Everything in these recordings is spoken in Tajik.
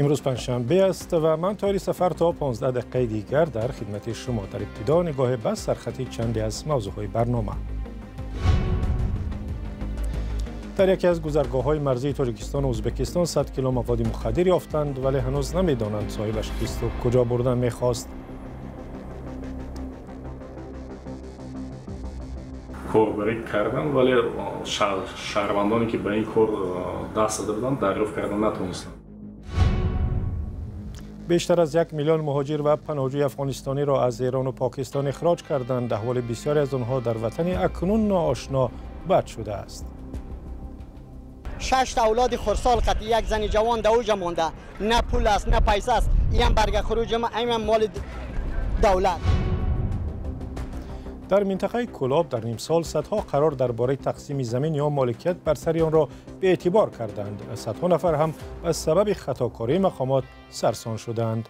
Имрӯз панҷшанбе аст ва ман Тоҳири Сафар то 15 дақиқаи дигар дар хидмати шумо. Дар ибтидо нигоҳе ба сархати чанде аз мавзӯъҳои барнома. Дар яке аз гузаргоҳҳои марзии Тоҷикистон ва Ӯзбекистон 100 кило маводи мухаддир ёфтанд, вале ҳанӯз намедонанд соҳибаш кист ва куҷо бурдан мехост. Корбарӣ карданд, вале шаҳрвандоне ки ба ин кор даст зада буданд, дарёфт кардан натавонистанд. Бештар аз 1 миллион муҳоҷир ва паноҳҷӯи афғонистониро аз Эрон ва Покистон ихроҷ карданд. Аҳволи бисёре аз онҳо дар ватани акнун ноошно бад шудааст. 6 авлоди хурсол қати як зани ҷавон дар оҷа монда. На пул аст, на пайса аст. Ин барга хуруҷ, ин моли давлат. Дар минтақаи Кӯлоб дар нимсол садҳо қарор дар бораи тақсими замин ё моликият бар сари онро беэътибор карданд. Садҳо нафар ҳам ба сабаби хатокории мақомот сарсон шуданд.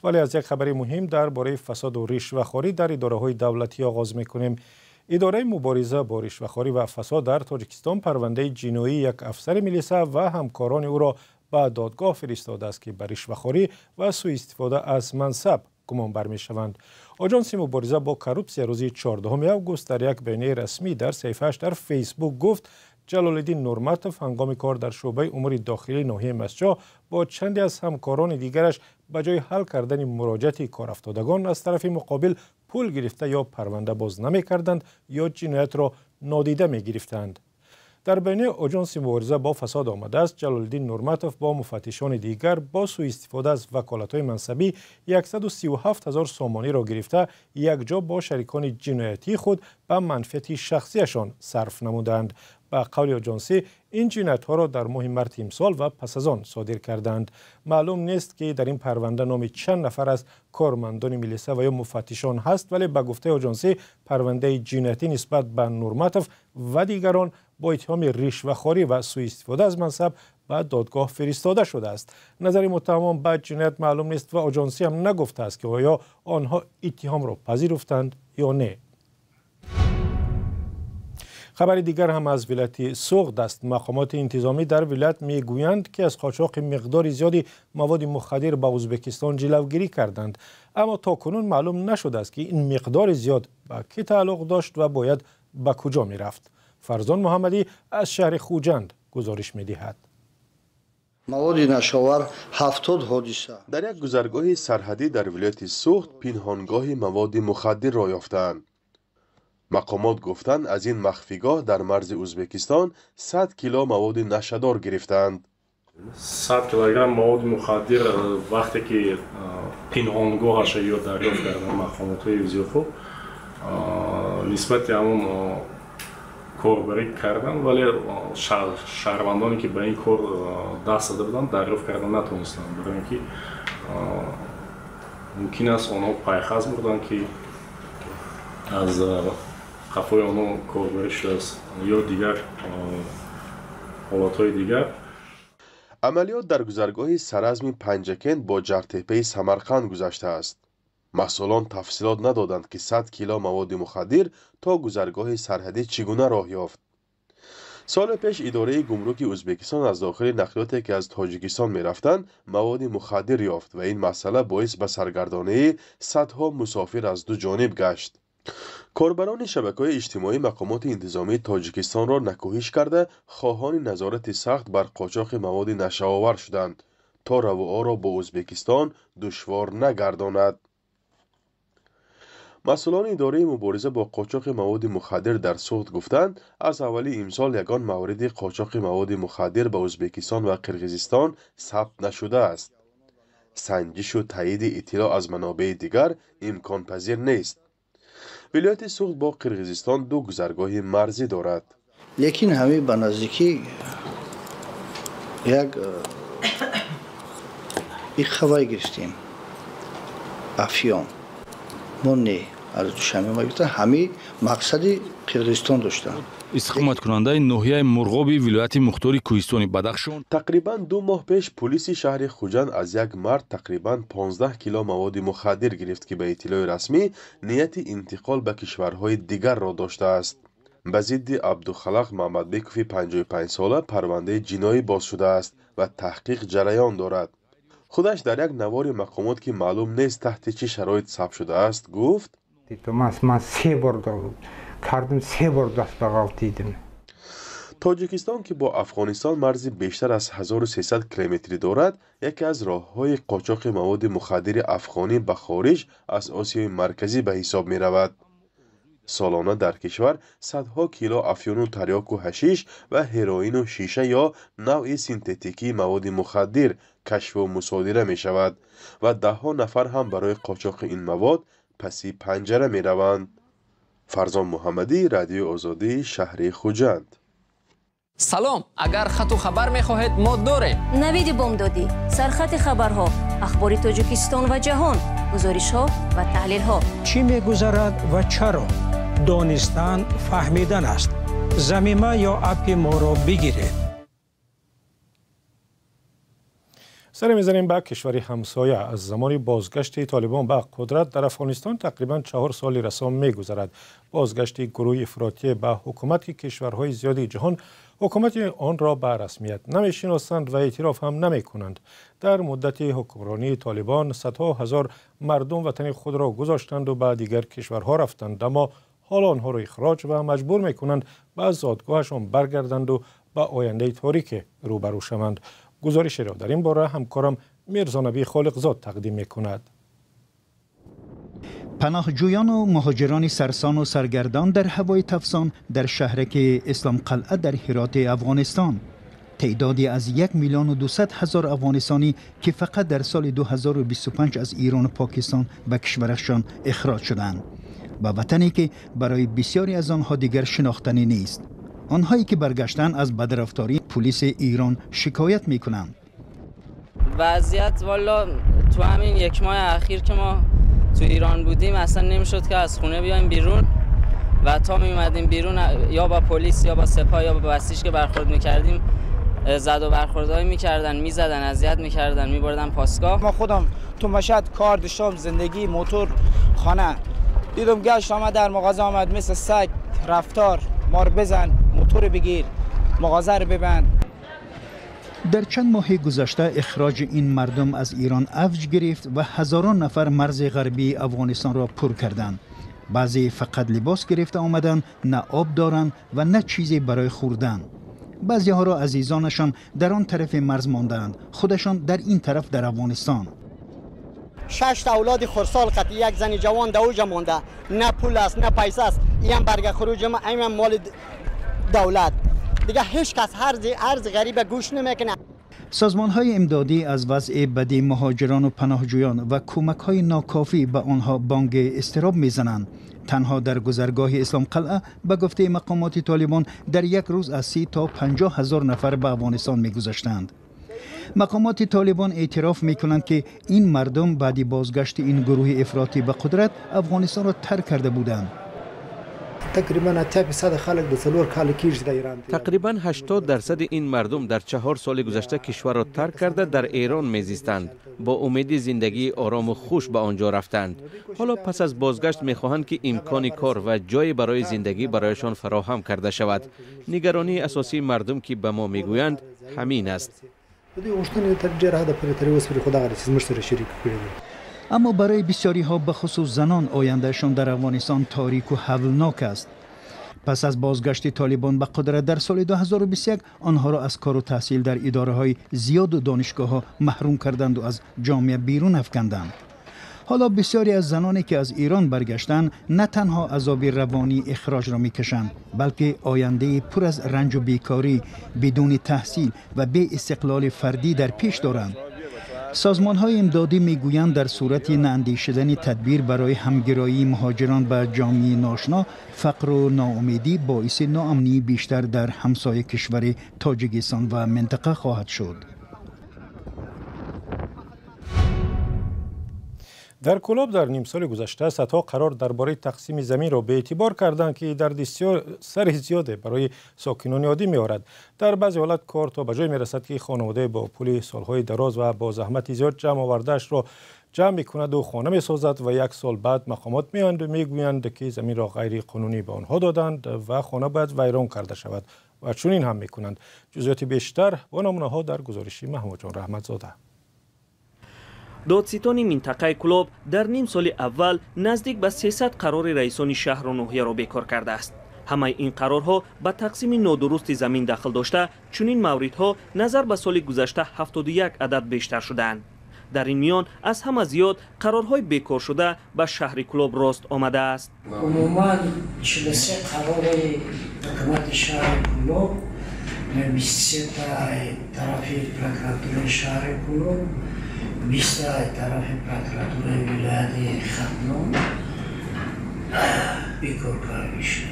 Вале аз як хабари муҳим дар бораи фасоду ришвахорӣ дар идораҳои давлатӣ оғоз мекунем. Идораи мубориза бо ришвахорӣ ва фасод дар Тоҷикистон парвандаи ҷиноии як афсари милиса ва ҳамкорони ӯро ба додгоҳ фиристодааст, ки ба ришвахорӣ ва сӯистифода аз мансаб гумонбар мешаванд. Оҷонси мубориза бо коррупсия рӯзи 14 август дар як баёнияи расмӣ дар саҳифааш дар Фейсбук гуфт, Ҷалолиддин Нурматов ҳангоми кор дар шӯъбаи умури дохилии ноҳияи Мастчоҳ бо чанде аз ҳамкорони дигараш ба ҷои ҳал кардани муроҷиати корафтодагон аз тарафи муқобил пул гирифта ё парванда боз намекарданд ё ҷиноятро нодида мегирифтанд. Дар баёнияи оҷонси мубориза бо фасод омадааст, Ҷалолиддин Нурматов бо муфаттишони дигар бо сӯистифода аз ваколатҳои мансабӣ 137 ҳазор сомониро гирифта якҷо бо шарикони ҷиноятии худ ба манфиати шахсиашон сарф намуданд. Ба қавли оҷонсӣ, ин ҷиноятҳоро дар моҳи марти имсол ва пас аз он содир карданд. Маълум нест, ки дар ин парванда номи чанд нафар аз кормандони милиса ва ё муфаттишон ҳаст, вале ба гуфтаи оҷонсӣ парвандаи ҷиноятӣ нисбат ба Нурматов ва дигарон бо иттиҳоми ришвахорӣ ва сӯистифода аз мансаб ба додгоҳ фиристода шудааст. Назари муттаҳамон ба ҷиноят маълум нест ва оҷонсӣ ҳам нагуфтааст, ки оё онҳо иттиҳомро пазируфтанд ё не. Хабари дигар ҳам аз вилояти Суғд аст. Мақомоти интизомӣ дар вилоят мегӯянд, ки аз қочоқи миқдори зиёди маводи мухаддир ба Ӯзбекистон ҷилавгирӣ карданд. Аммо то кунун маълум нашудааст, ки ин миқдори зиёд ба кӣ тааллуқ дошт ва бояд ба куҷо мерафт. Фарзон Муҳаммадӣ аз шаҳри Хуҷанд гузориш медиҳад. Маводи нашовар 70 ҳодиса. Дар як гузаргоҳи сарҳадӣ дар вилояти Суғд пинҳонгоҳи маводи мухаддирро ёфтаанд. Мақомот гуфтанд, аз ин махфигоҳ дар марзи Ӯзбекистон 100 кило маводи нашадор гирифтаанд. 100 килограмм маводи мухаддир вақте ки пинҳонгоҳаша ё дарёфт карданд мақомотҳои ҳифзи ҳуқуқ, нисбати ҳамон корбарӣ карданд, вале шаҳрвандоне ки ба ин кор даст зада буданд, дарёфт кардан натавонистанд, барои ин ки мумкин аст онҳо пайхаз бурданд, ки аз қафои онҳо корбарӣ шудааст ё дигар ҳолатҳои дигар. Амалиёт дар гузаргоҳи саразми Панҷакент бо Ҷартепаи Самарқанд гузаштааст. Масъулон тафсилот надоданд, ки 100 кило маводи мухаддир то гузаргоҳи сарҳадӣ чӣ гуна роҳ ёфт. Соли пеш идораи гумруки Ӯзбекистон аз дохили нақлиёте ки аз Тоҷикистон мерафтанд маводи мухаддир ёфт ва ин масъала боис ба саргардонии садҳо мусофир аз ду ҷониб гашт. Корбарони шабакаҳои иҷтимоӣ мақомоти интизомии Тоҷикистонро накӯҳиш карда, хоҳони назорати сахт бар қочоқи маводи нашаовар шуданд, то равуоро бо Ӯзбекистон душвор нагардонад. Масъулони идораи мубориза бо қочоқи маводи мухаддир дар Суғд гуфтанд, аз аввали имсол ягон мавриди қочоқи маводи мухаддир ба Ӯзбекистон ва Қирғизистон сабт нашудааст. Санҷишу таъйиди иттилоъ аз манобеи дигар имконпазир нест. Вилояти Суғд бо Қирғизистон ду гузаргоҳи марзӣ дорад. Лекин ҳамин ба наздикӣ як хабар гирифтем. Афён. Мо не, аз Душанбе ма гирифтем, ҳамин мақсади Қирғизистон доштанд. Истиқоматкунандаи ноҳияи Мурғоби вилояти мухтори кӯҳистони Бадахшон. Тақрибан 2 моҳ пеш пулиси шаҳри Хуҷанд аз як мард тақрибан 15 кило маводи мухаддир гирифт, ки ба иттилои расмӣ нияти интиқол ба кишварҳои дигарро доштааст. Ба зидди Абдухалақ Мамадбекови 55-сола парвандаи ҷиноӣ боз шудааст ва таҳқиқ ҷараён дорад. Худаш дар як навори мақомот, ки маълум нест таҳти чӣ шароит сабт шудааст, гуфт: Ман се бор кардам, се бор даст ба ғалтидим. Тоҷикистон, ки бо Афғонистон марзи бештар аз 1300 километрӣ дорад, яке аз роҳҳои қочоқи маводи мухаддири афғонӣ ба хориҷ аз Осиёи Марказӣ ба ҳисоб меравад. Солона дар кишвар садҳо кило афюну тарёку ҳашиш ва ҳероину шиша ё навъи синтетикии маводи мухаддир кашфу мусодира мешавад ва даҳҳо нафар ҳам барои қочоқи ин мавод паси панҷара мераванд. Фарзон Муҳаммадӣ, Радиои Озодӣ, шаҳри Хуҷанд. Салом, агар хату хабар мехоҳед, мо дорем. Навиди бомдодӣ, сархати хабарҳо, ахбори Тоҷикистон ва ҷаҳон, гузоришҳо ва таҳлилҳо. Чӣ мегузарад ва чаро? Донистан фаҳмидан аст. Замима ё аппи моро бигиред. Саре мезанем ба кишвари ҳамсоя. Аз замони бозгашти Толибон ба қудрат дар Афғонистон тақрибан 4 соли расо мегузарад. Бозгашти гурӯҳи ифротӣ ба ҳукумат, ки кишварҳои зиёди ҷаҳон ҳукумати онро ба расмият намешиносанд ва эътироф ҳам намекунанд. Дар муддати ҳукмронии Толибон садҳо ҳазор мардум ватани худро гузоштанд ва ба дигар кишварҳо рафтанд, аммо ҳоло онҳоро ихроҷ ва маҷбур мекунанд ба зодгоҳашон баргарданд ва ба ояндаи торике рӯбарӯ шаванд. Гузоришеро дар ин бора ҳамкорам Мирзонабӣ Холиқзод тақдим мекунад. Паноҳҷӯёну муҳоҷирони сарсону саргардон дар ҳавои тафсон дар шаҳраки Исломқалъа дар Ҳироти Афғонистон. Теъдоди аз 1 200 000 афғонистонӣ, ки фақат дар соли 2025 аз Ирону Покистон ба кишварашон ихроҷ шуданд, ба ватане ки барои бисёре аз онҳо дигар шинохтанӣ нест. Онҳое ки баргаштанд аз бадрафтории пулиси Эрон шикоят мекунанд. وضعیت والا تو همین یک ماه اخیر که ما تو ایران بودیم اصلا نمیشد که از خونه بیایم بیرون و تا می اومدیم بیرون یا با پلیس یا با سپاه یا با بسیج که برخورد میکردیم زد و برخوردهایی میکردن، میزدن، اذیت میکردن، میبردن پاسگاه. ما خودم تو مشهد کار داشتم، زندگی، موتور، خانه. دیدم گشت آمد در مغازه آمد مثل سگ رفتار، مار بزن، موتور بگیر، مغازه رو ببند. در چند ماه گذشته اخراج این مردم از ایران اوج گرفت و هزاران نفر مرز غربی افغانستان را پر کردند. بعضی فقط لباس گرفته آمدند، نه آب دارند و نه چیزی برای خوردن. بعضی ها را عزیزانشان در آن طرف مرز ماندند، خودشان در این طرف در افغانستان. 6 اولاد خرسال قطعی یک زن جوان در اوجا مانده، نه پول است نه پیسه است، این برگ خروج ما، این مال دولت دیگه. هیچ کس ارز غریب گوش نمیکنه. سازمان های امدادی از وضع بدی مهاجران و پناهجویان و کمک های ناکافی به آنها بانگ اضطراب میزنند. تنها در گذرگاه اسلام قلعه به گفته مقامات طالبان در یک روز از 30 تا 50 هزار نفر به افغانستان میگذشتند. مقامات طالبان اعتراف میکنند که این مردم بعد بازگشت این گروه افراطی به قدرت افغانستان را ترک کرده بودند. تقریبا 80% این مردم در 4 سال گذشته کشور را ترک کرده در ایران میزیستند. با امید زندگی آرام و خوش به آنجا رفتند. حالا پس از بازگشت میخواهند که امکان کار و جای برای زندگی برایشان فراهم کرده شود. نگرانی اساسی مردم که به ما میگویند همین است. اما برای بسیاری ها به خصوص زنان آیندهشان در افغانستان تاریک و هولناک است. پس از بازگشت طالبان به قدرت در سال 2021 آنها را از کار و تحصیل در اداره های زیاد و دانشگاه ها محروم کردند و از جامعه بیرون افکندند. حالا بسیاری از زنانی که از ایران برگشتند نه تنها عذاب روانی اخراج را میکشند، بلکه آینده پر از رنج و بیکاری، بدون تحصیل و بی استقلال فردی در پیش دارند. سازمان های امدادی میگویند در صورت ناندیشیدن تدبیر برای همگرایی مهاجران به جامعه ناشنا، فقر و ناامیدی باعث ناامنی بیشتر در همسایه کشور تاجیکستان و منطقه خواهد شد. Дар Кӯлоб дар нимсоли гузашта садҳо қарор дар бораи тақсими заминро беэътибор карданд, ки дарди сари зиёде барои сокинони оддӣ меорад. Дар баъзе ҳолат кор то ба ҷое мерасад, ки хонаводае бо пули солҳои дароз ва бо заҳмати зиёд ҷамъ овардаашро ҷамъ мекунаду хона месозад ва як сол баъд мақомот меоянду мегӯянд, ки заминро ғайриқонунӣ ба онҳо доданд ва хона бояд вайрон карда шавад ва чунин ҳам мекунанд. Ҷузъиёти бештар бо намунаҳо дар гузориши Маҳмудҷон Раҳматзода. Додситони минтақаи Кӯлоб дар ним соли аввал наздик ба 300 қарори раисони шаҳру ноҳияро бекор кардааст. Ҳамаи ин қарорҳо ба тақсими нодурусти замин дахл дошта, чунин мавридҳо назар ба соли гузашта 71 адад бештар шудаанд. Дар ин миён аз ҳама зиёд қарорҳои бекоршуда ба шаҳри Кӯлоб рост омадааст. Умуман 43 қарори ҳукумати шаҳри Кӯлоб, 23 тарафи прокуратураи шаҳри Кӯлоб, 20 тарафи прокуратураи вилояти Хатлон бекор карда шуд.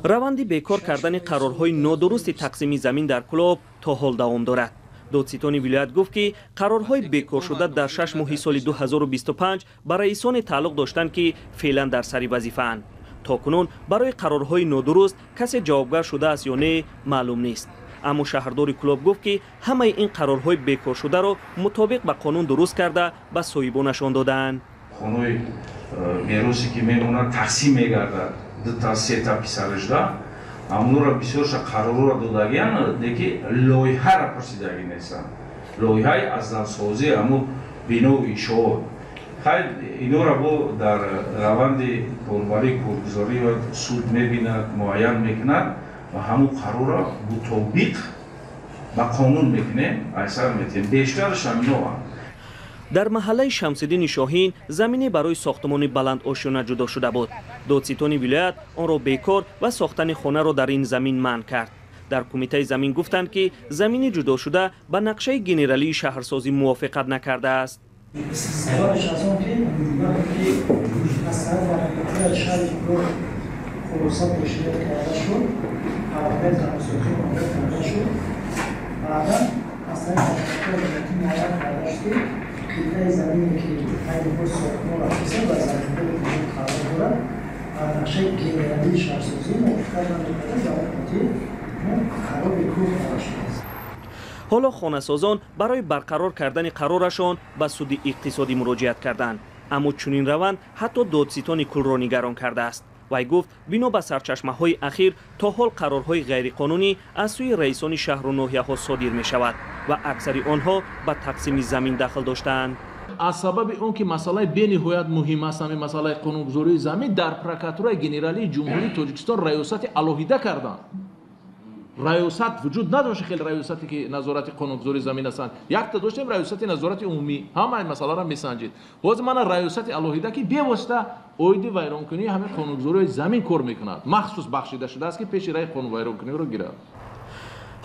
Раванди бекор кардани қарорҳои нодурусти тақсими замин дар Кӯлоб то ҳол давом дорад. Додситони вилоят гуфт, ки қарорҳои бекоршуда дар 6 моҳи соли 2025 ба раисоне тааллуқ доштанд, ки феълан дар сари вазифаанд. То кунун барои қарорҳои нодуруст касе ҷавобгар шудааст ё не маълум нест. Аммо шаҳрдори Кӯлоб гуфт, ки ҳамаи ин қарорҳои бекоршударо мутобиқ ба қонун дуруст карда ба соҳибонашон додаанд. Хонаи меросе ки мемонад тақсим мегардад, дута сета писарашда, ҳамонро бисёрша қарорро додагиян, леки лоиҳаро пурсидагӣ нестанд. Лоиҳаи аз навсозии ҳамун бинову иншоот. Хайр, инора бо дар раванди корбарӣ коргузорӣ суд мебинад, муайян мекунад ва ҳамун қарорро мутобиқ ба қонун мекунем, айсар метиҳем. Бештараш ҳаминоанд. Дар маҳаллаи Шамсиддини Шоҳин замине барои сохтмони баландошёна ҷудо шуда буд. Додситони вилоят онро бекор ва сохтани хонаро дар ин замин манъ кард. Дар кумитаи замин гуфтанд, ки замини ҷудошуда ба нақшаи генералии шаҳрсозӣ мувофиқат накардааст. Сабабаш аз он ки вақте аз тарафи прокуратураи шаҳри Кӯлоб хулоса пешниҳод карда шуд, парвандаи заминсозӣ омода карда шуд, баъдан аз тарафи прокуратураи вилоятӣ муайян карда шуд, ки қитъаи замине ки айни ҳол сохтмон рафтааст ва заминҳои кӯлоб қарор дорад, ба нақшаи генералии шаҳрсозӣ мувофиқат намекарда, ба он хотир қарор бекор карда шудааст. Ҳоло хонасозон барои барқарор кардани қарорашон ба суди иқтисодӣ муроҷиат карданд. Аммо чунин раванд ҳатто додситони кулро нигарон кардааст. Вай гуфт, бино ба сарчашмаҳои ахир то ҳол қарорҳои ғайриқонунӣ аз сӯи раисони шаҳру ноҳияҳо содир мешавад ва аксари онҳо ба тақсими замин дахл доштаанд. Аз сабаби он ки масъалаи бениҳоят муҳим аст, ҳамин масъалаи қонунгузории замин, дар прокуратураи генералии Ҷумҳурии Тоҷикистон раёсати алоҳида карданд. Раёсат вуҷуд надошт, хеле раёсате ки назорати қонунгузории замин ҳастанд. Якта доштем раёсати назорати умумӣ, ҳама ин масъаларо месанҷид. Ҳозир мана раёсати алоҳида, ки бевосита оиди вайронкунии ҳамин қонунгузории замин кор мекунад, махсус бахшида шудааст, ки пеши раи қонунвайронкуниро гирад.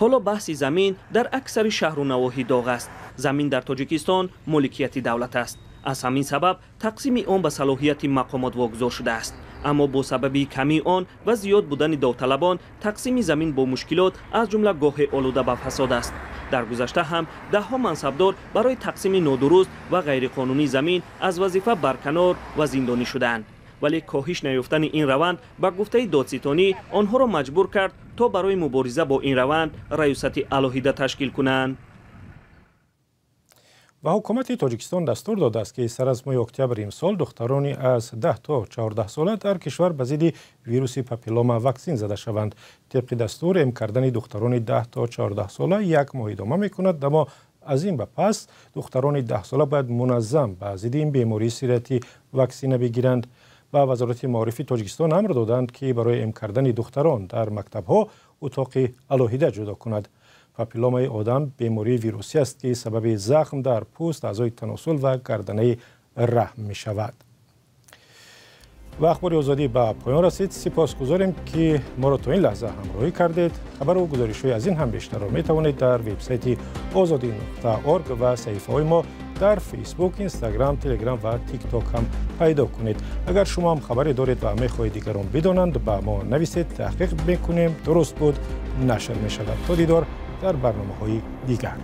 Ҳоло баҳси замин дар аксари шаҳру навоҳӣ доғ аст. Замин дар Тоҷикистон моликияти давлат аст. Аз ҳамин сабаб тақсими он ба салоҳияти мақомот вогузор шудааст. Аммо бо сабаби камии он ва зиёд будани довталабон тақсими замин бо мушкилот аз ҷумла гоҳе олуда ба фасод аст. Дар гузашта ҳам даҳҳо мансабдор барои тақсими нодуруст ва ғайриқонунии замин аз вазифа барканор ва зиндонӣ шудаанд. Вале коҳиш наёфтани ин раванд ба гуфтаи додситонӣ онҳоро маҷбур кард, то барои мубориза бо ин раванд раёсати алоҳида ташкил кунанд. Ва ҳукумати Тоҷикистон дастур додааст, ки сар аз моҳи октябри имсол духтарони аз 10 то 14 сола дар кишвар ба зидди вируси папиллома ваксин зада шаванд. Тибқи дастур, эм кардани духтарони 10 то 14 сола як моҳ идома мекунад, аммо аз ин ба пас духтарони 10 сола бояд муназзам ба зидди ин бемории сироятӣ ваксина бигиранд. Ба Вазорати маорифи Тоҷикистон амр доданд, ки барои эм кардани духтарон дар мактабҳо утоқи алоҳида ҷудо кунад. Папилломаи одам бемории вирусӣ аст, ки сабаби захм дар пӯст, аъзои таносул ва гарданаи раҳм мешавад. Ва Ахбори Озодӣ ба поён расид. Сипосгузорем, ки моро то ин лаҳза ҳамроҳӣ кардед. Хабару гузоришҳои аз ин ҳам бештарро метавонед дар вебсайти ozodi.org ва саҳифаҳои мо дар Фейсбук, Инстаграм, Телеграм ва Тикток ҳам пайдо кунед. Агар шумо ҳам хабаре доред ва мехоҳед дигарон бидонанд, ба мо нависед, таҳқиқ мекунем. Дуруст буд, нашр мешавад. То дидор дар барномаҳои дигар.